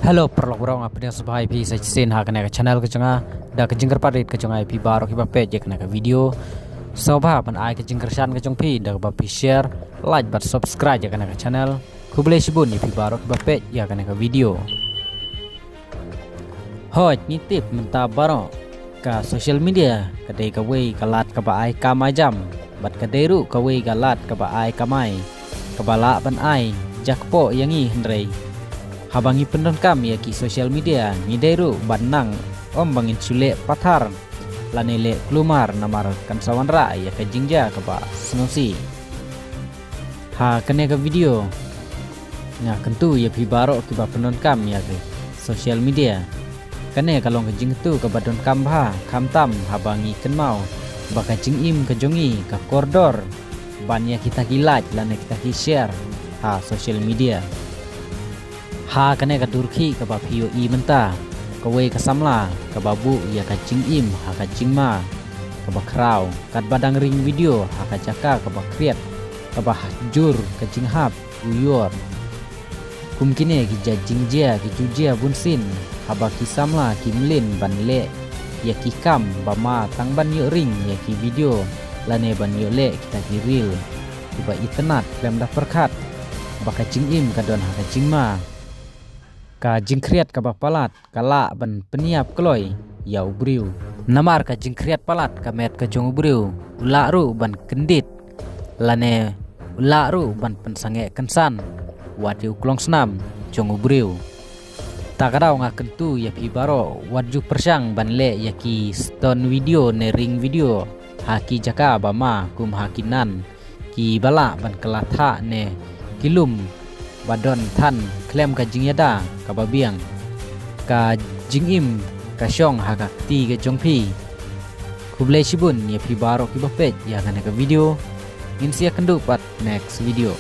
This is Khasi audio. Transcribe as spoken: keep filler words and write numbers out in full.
Hello paralok baroh, nga pdiang sngewbha ïa phi sa shisien ha kane ka channel ka jong nga, da ka jingkyrpad rit ka jong nga ïa phi baroh kiba peit ïa kane ka video. Sngewbha ban ai ka jingkyrshan ka jong phi da kaba phi share, like bad subscribe ïa kane ka channel. Khublei shibun ïa phi baroh kiba peit ïa kane ka video. Hooid, ngi tip mynta baroh ka social media ka dei kawei ka lad kaba ai kam ai jam, bad ka dei ruh kawei ka lad kaba ai kamai kaba lah ban ai jakpoh ïa ngi, hynrei haba ngi pyndonkam ïa ki social media ngi dei ruh ban nang, ym ba ngin shu leh pathar lane leh kulmar, namar kan sa wanrah ïa ka jingjia kaba sngewsih. Ha kane ka video nga kyntu ïa phi baroh kiba pyndonkam ïa ka social media. Kane ka long ka jingkyntu kaba donkam bha, khamtam haba ngi kynmaw ba ka jingim ka jong ngi ka kordor ban ïa kita ki like lane kita ki share ha social media. Ha kane ka dur khih kaba phi ïohi mynta, kawei ka samla kaba buh ïa ka jingim ha ka jingma kaba khraw katba dang ring video ha ka jaka kaba khriat, kaba jur ka jinghap u ïor. Kum kine ki jait jingjia ki ju jia bunsien haba ki samla ki mlien ban leh ïa ki kam ba ma tang ban ïoh ring ïa ki video lane ban ïoh leh kita ki reel kiba itynnad, khlem da pyrkhat ba ka jingim ka don ha ka jingma. Ka jingkhriat kaba palat ka lah ban pynïap kloi ïa u briew. Namar ka jingkhriat palat ka met ka jong u briew u lah ruh ban kyndit, lane u lah ruh ban pynsangeh kynsan wat ïa u klongsnam jong u briew. Ta ka daw nga kyntu ïa phi baroh, wat ju pyrshang ban leh ïa ki stone video ne ring video ha ki jaka ba ma, kum ha ki nan kiba lah ban kylla thah ne ki lum ba don than khlem ka jingïada kaba biang. Ka jingim ka shong ha ka kti ka jong phi. Khublei shibun ïa phi baroh kiba peit ïa kane ka video. Ngin sa ïakynduh pat next video.